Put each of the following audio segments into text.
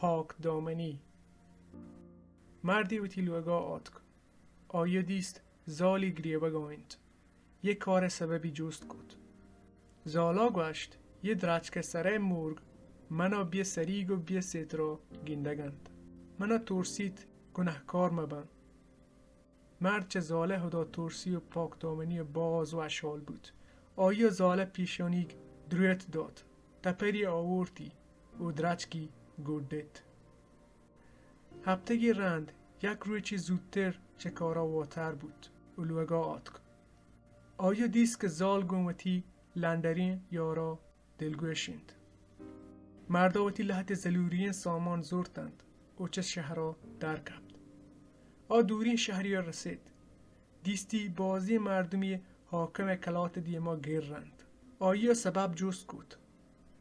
پاک دامنی. مردی وتی لوگا آتک. آیا دیست زالی گریوگا انت. یه کار سببی جست کت. زالا گوشت، یه درچک سره مرگ منا بیا سریگ و بیا سترا گندگنت. منا ترسیت گناهکار مبن. مرد چه زاله هدا ترسی و پاکدامنی باز وشحال بود. آیا زاله پیشانیگ درویت داد، تپری آورتی و درچکی گڈت. هپتگی رند یک روچی زودتر چه کارا واتر بود و لوگا آتک. آیا دیست که زال گون وتی لندرین یارا دلگوش انت. مردا وتی لهت زلورین سامان زرتند و چه شهرا در کپت. آ دورین شهریا رسید. دیستی بازی مردمی حاکم کلات دیما گر رند. آیا سبب جست کت.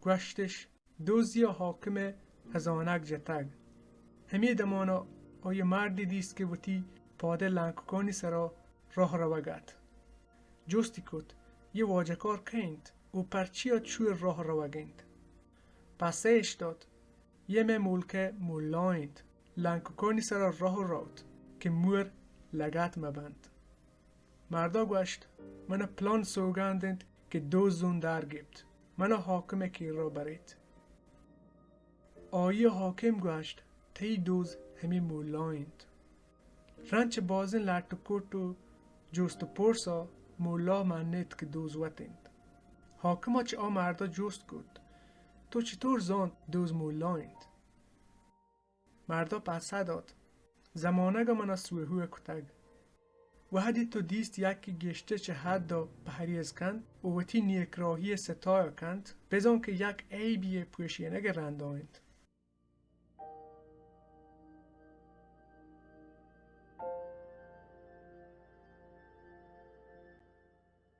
گوشتش، دزیا حاکم هزانگ جتگ. همی دمانا آیا مردی دیست که وتی پاده لنککانی سرا راه روگ ات. جستی کت، یه واجکار که انت و پرچیا چوی راه روگ انت؟ پسه اش داد، یه مه ملک ملا انت، لنککانی سرا راه روت که مور لگت مبند. مردا گوشت، من پلان سوگند انت که دو زون در گپت، من حاکم کیر را برید. آئی حاکم گوشت، تئی دوز ہمے مولا انت۔ رند چہ بازیں لٹ و کٹ و جست و پرسا مولا منت کہ دوز وت انت۔ حاکما چہ آ مردا جست کت، تو چطور زانت دوز مولا انت؟ مردا پسہ دات، زمانگ ء منا سوہو ء کتگ۔ وہدے تو دیست یکے گیشتر چہ حد ء پہریز کنت و وتی نیکراہی ء ستایا کنت، بزان کہ یک عیبے ء پوشینگ ء رندا انت۔